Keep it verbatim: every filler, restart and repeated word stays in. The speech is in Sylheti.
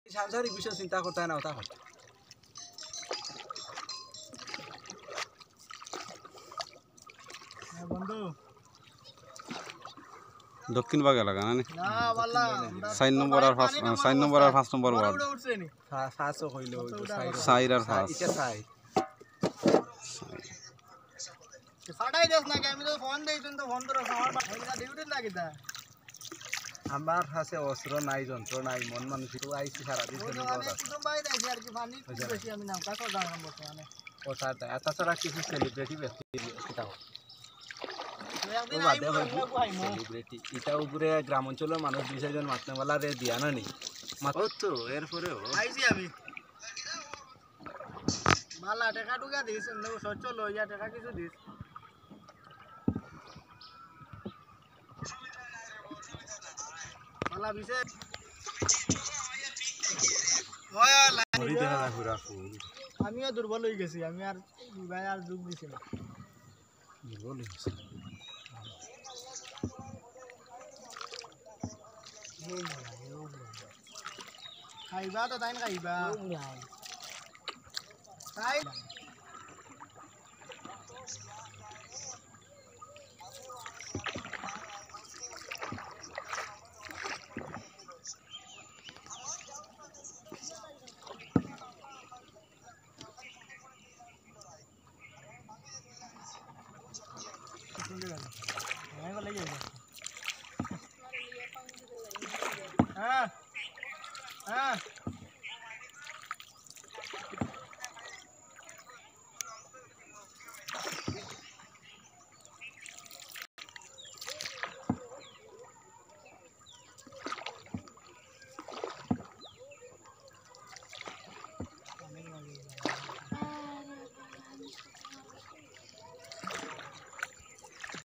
সাংসারিক বিষয়ে চিন্তা করতে হয় না, ওটা হয়। বন্ধু, দক্ষিণ বাগ এলাকা না নি? না, বালা, আমরা চার নম্বর আর পাঁচ, পানি না চার নম্বর আর পাঁচ নম্বর ওয়ার্ড। উঠছে নি? ফা-, পাঁচও কইলো, ওই তো চাইর। চাইর আর পাঁচ। ইটা চাইর। ফাটাই দেস নাকি? আমি তো ফোন দেই, তুই তো ফোন ধরস, আমার বা-, আমি তো ডিউটির নাকি তা? আমার কাছে অস্ত্র নাই, যন্ত্র নাই, মন মানসিক তো আইছি সারাদিন ওই তো ফোন আমি করা। কুটুম বাড়িত আইছি আর কি, পানি খুব বুঝলাম। বেশি আমি নাম কাছে যাওয়া সম্ভব না। ও স্যার, তা-, তাছাড়া কিছু সেলিব্রিটি ব্যক্তি কিতা হয়? তো একদিন ও বাদে আইবো, হইবো। আমরা আইবো। সেলিব্রিটি। ইটা উপরে গ্রাম অঞ্চলের মানুষ দুই চারজন মাতনেওয়ালা রে দিয়া না নি। মাত-, ও তো, এরপরেও। আইছি আমি। বালা, টেকা টুকা দিস, এমনে সচ্ছ লইয়া টেকা কিছু দিস। বালা, বিশেষ। ওই, ওই, লাইন ঘড়ি দেখা যায় পুরা ফুল। আমিও দুর্বল হয়ে গেছি, আমি আর, ভাই আর যোগ দিছি না। দুর্বল হয়ে গেছি। খাইবা তো তাইন খাইবা। তাই হ্যাঁ, হ্যাঁ।